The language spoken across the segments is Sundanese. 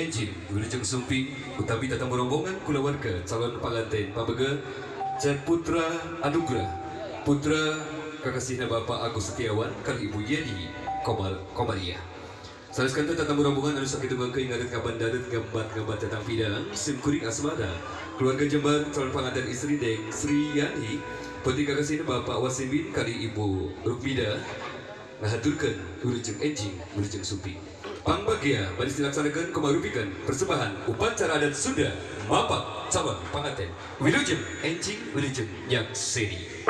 Enjing Wilujeng Sumping utawi tatamu rombongan kulawarga calon panganten pabege Jan Putra Anugrah Putra kakasihna Bapak Agus Setiawan kali Ibu Yeni Komariah. Sanes kanten tatamu rombongan anu sakitu mangke ngarit kabandareut ngembat-ngembat datang pidang sim kuring asmana keluarga Jembar calon panganten istri Deng Sri Yani putri kakasihna Bapak Wasimin kali Ibu Rukmida ngahaturkeun Wilujeng Enjing Wilujeng Sumping. Pangbagia baris dilaksanakan kemarupikan persembahan upacara adat Sunda Mapak calon panganten Wilujeng Enjing Wilujeng Nyakseni.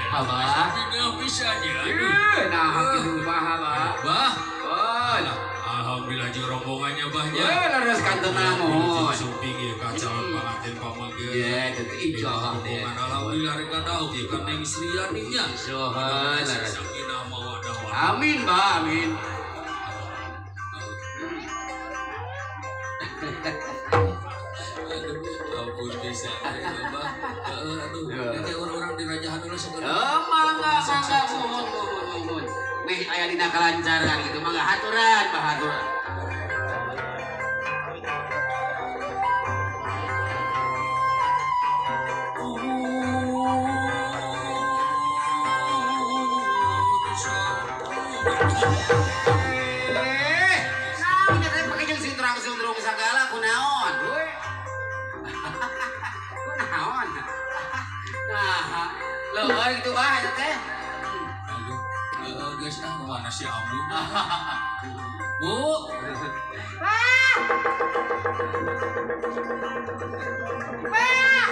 Abah. Bisa aja. Nah, gitu bah, Abah. Bah. Oh, alhamdulillah jeung rombongannya bahnya. Leres kantenan mohon. Sumping ieu ka calon panganten pamage. Iya, teu ijo rombongan alhamdulillah rek dauk ieu ka Neng Sriani nya. Sohan leres. Sakinah mawaddah warahmah. Amin, Bah, amin. Aduh, ampun bisa. Bah. Aduh, nanti orang-orang di Rajahan dulu segera. Oh, mangga, mangga, mohon, mohon, mohon. Meh aya dina kalancaran gitu, mangga haturan, bah haturan. Nah, ini teh pake jeung sintrang-sundrung sagala kunaon, we. Kunaon. Nah, leueur gitu bah eta teh. Aduh, guys, ah kemana si Ambu? Bu, Bah! Bah!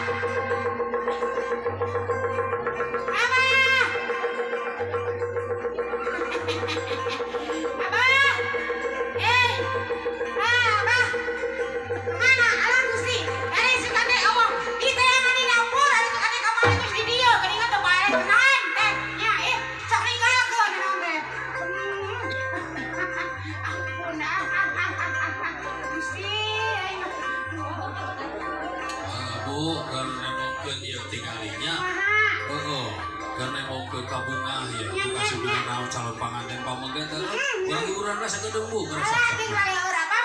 Abah! Abah! Eh! Abah! Kemana? Alah Gusti, ari suka teh eueuh. Diteangan di dapur, ari suka teh kamari geus di dieu, geuningan teu bae tenan teh. Nya eh, sok ninggalkeun naon teh. Ampun ah. Gusti, aing. Bu, keur nemongkeun ieu tingalinya. Kumaha? Heeh, keur nemongkeun ka bungah ya, buka suguhan naon calon panganten pamege teh. Urang hiburan rasa gedeung Bu, keur Alah, sok. tinggal leur apa?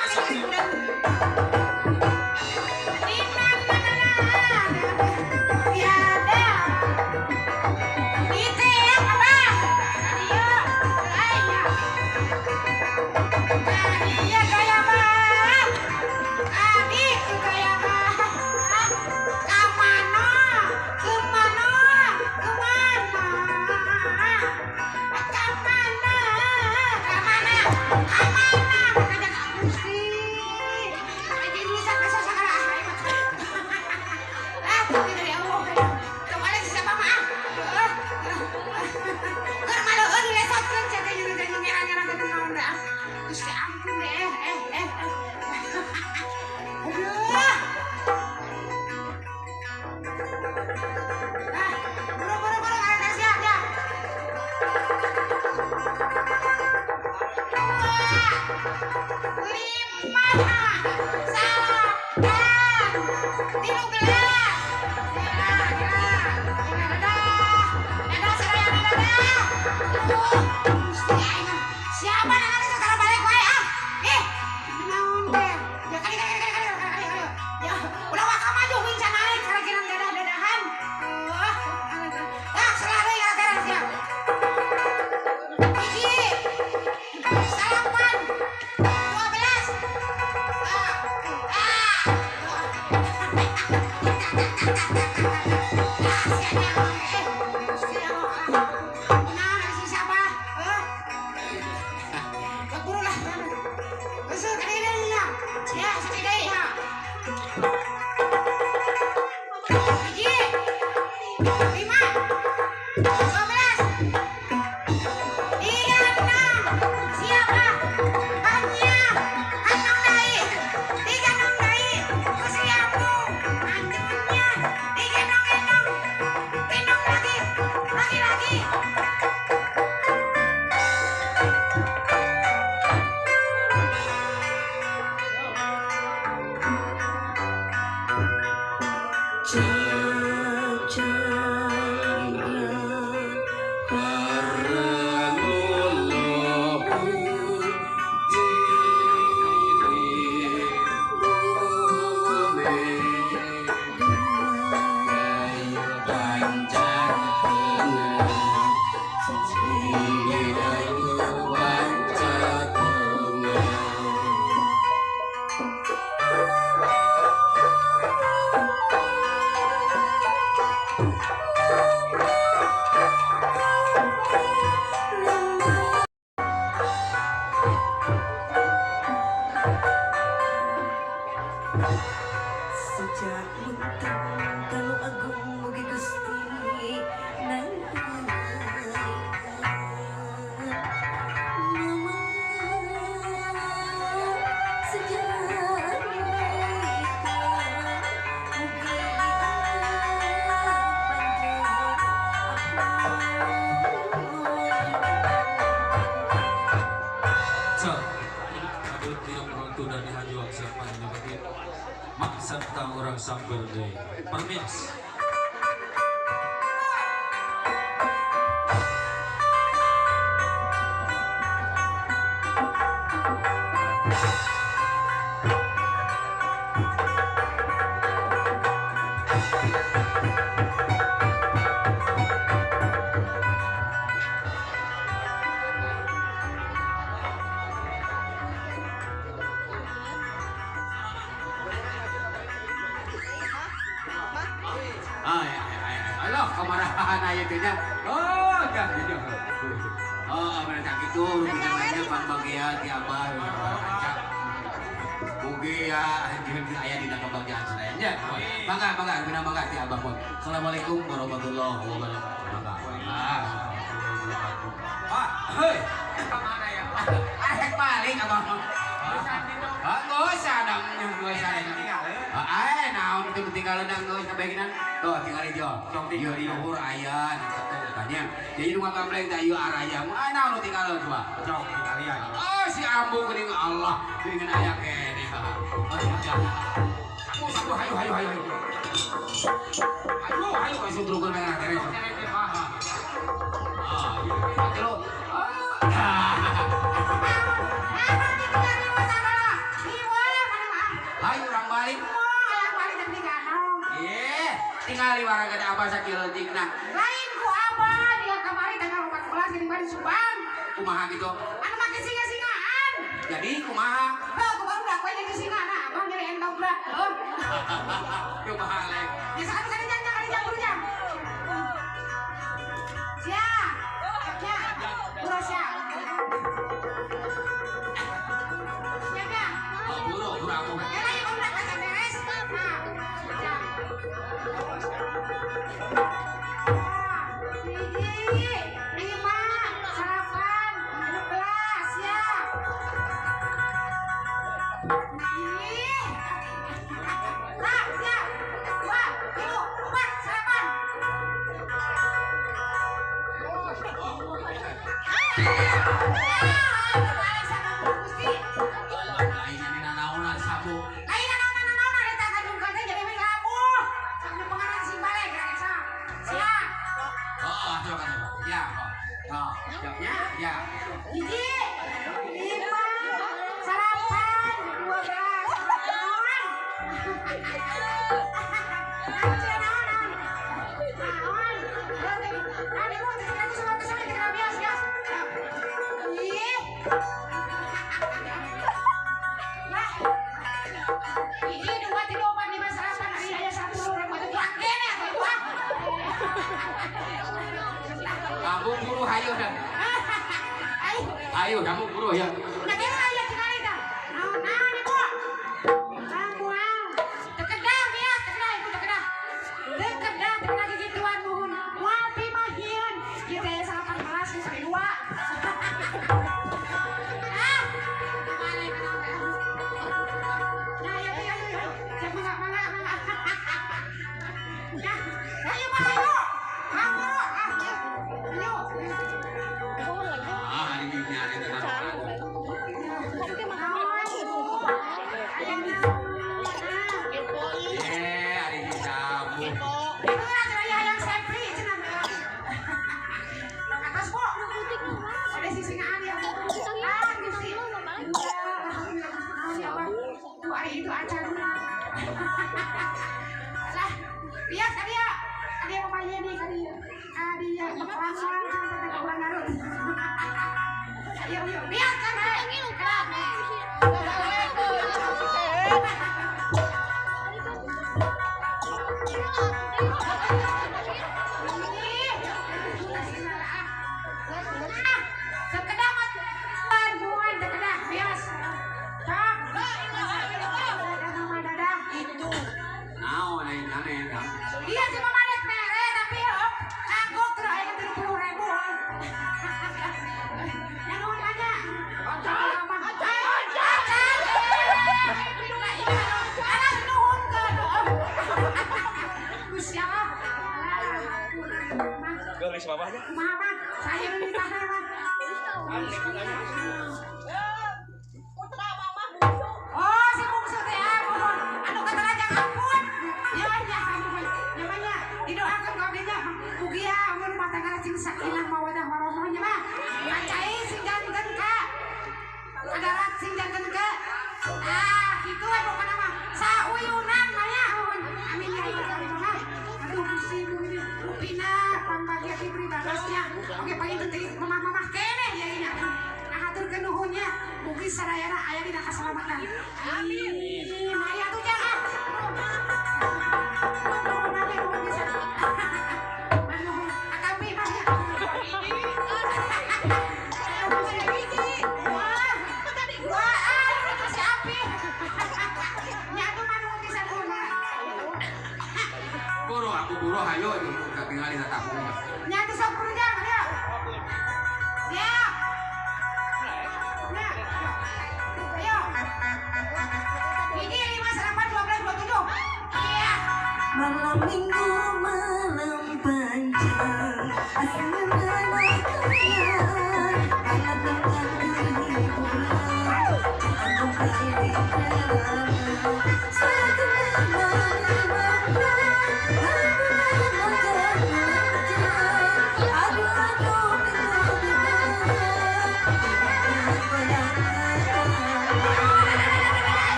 Sejak munten tanu agung mugi Gusti Birthday. Permits. Oh, dah gitu. Oh, mereka gitu rupanya pangbagian ti abah kaca. Mugi ya aya dina kebahagiaan sadayana. Mangga mangga bina mangga ti abah mun. Assalamualaikum warahmatullahi wabarakatuh. Mangga. Ah, heuy. Ka mana ya? Arek balik abah mah. Ah, geus sadang geus sadang. Ah, naon teu tinggalan geus kabagian. Tuh tinggal ieu. Ieu di luhur aya tanya. Jadi nu ngagambleng teh ieu araya. Ah naon nu tinggal coba. Cok tinggal ya. Oh si ambu geuning Allah geuning aya keneh. Oh sabu hayu hayu hayu. Hayu hayu asup drugeun merah terus. Ah, ieu tilu. Hayu urang balik. Tinggal warga teh abah sakieu leutikna. Lain ku abah dia kamari tanggal 14 geuning bari Subang. Kumaha gitu? Anu make singa-singaan. Jadi kumaha? Heuh, ku baru dak we jadi singa nah abah nyeri endog-endog. Heuh. Kumaha lek? Ya sakan sakan jang jang jang buru jang. Sia. Ya. Buru sia. Sia ya. Oh, buru buru aku. Ya lah ya baru dak beres. Nah. Jang. Hiji, lima, sarapan, 16, ya. Nah, siap. 2, 3, 4, sarapan. Ya. Hiji, lima, sarapan, 12, naon. Naon, naon. Naon. Naon, ibu, kesana, kesana, kesana, bias, bias. Ih. Lah. Hiji, 2, 3, 4, 5, sarapan, ari aya 1 urang mah teh kene atuh ibu ah. Kamu buru hayu dah. Ayo kamu buru ya. Nah, kira aya tinggal eta. Naon naon ibu? Moal. Tekedah ya, tekedah ibu tekedah. Tekedah, tekedah gigituan nuhun. Moal pimahieun. Ieu teh 18 geus 2. Ah. Balik nah, ayo ayo ayo. Siap mangga mangga mangga. Nah, ayo mah ayo. Kamu ah. Ayo. Ah, ini nyari tenang. Ari sabu. Iya sih mama rek mere tapi kagok terus aya 30.000. Yang nuhun aja. Anak nuhunkeun. Gusti Allah. Geulis mamahnya. Mama, saya ditahna mah. Putra mama bungsu. Oh, si bungsu teh ah, mohon. Anu katalajang ampun. Ya. rumah tangga sing sakinah mawadah warahmah nya mah. Kacai sing janten ka. Kadarat sing janten ka. Ah, kitu we pokona mah. Sauyunan mah nya. Amin ya rabbal alamin. Aduh Gusti rupina pambagia pribadosnya. Oke panginten teh mamah-mamah keneh ya nya. Nah haturkeun nuhun nya. Mugi sadayana aya dina kasalamatan. Amin. Aya tuh jangan. Buru ayo tinggal di tamu. Nyatu sok kurang ayo. Siap. Nah. Ayo. Ini 5 8 12 27. Iya. Malam minggu malam panjang asal kalian alat dengan hiburan aku kali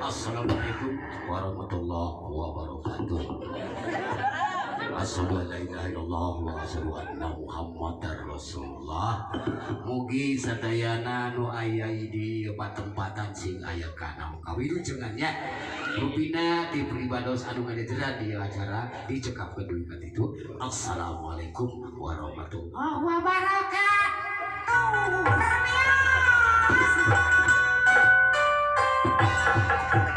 Assalamualaikum warahmatullahi wabarakatuh. Asyhadu an la ilaha illallah wa asyhadu anna Muhammadar Rasulullah. Mugi sadayana nu aya di patempatan sing aya kana kawilujengan nya. Rupina ti pribados anu ngajajaran di acara dicekapkeun deui ka ditu. Assalamualaikum warahmatullahi wabarakatuh. Permios.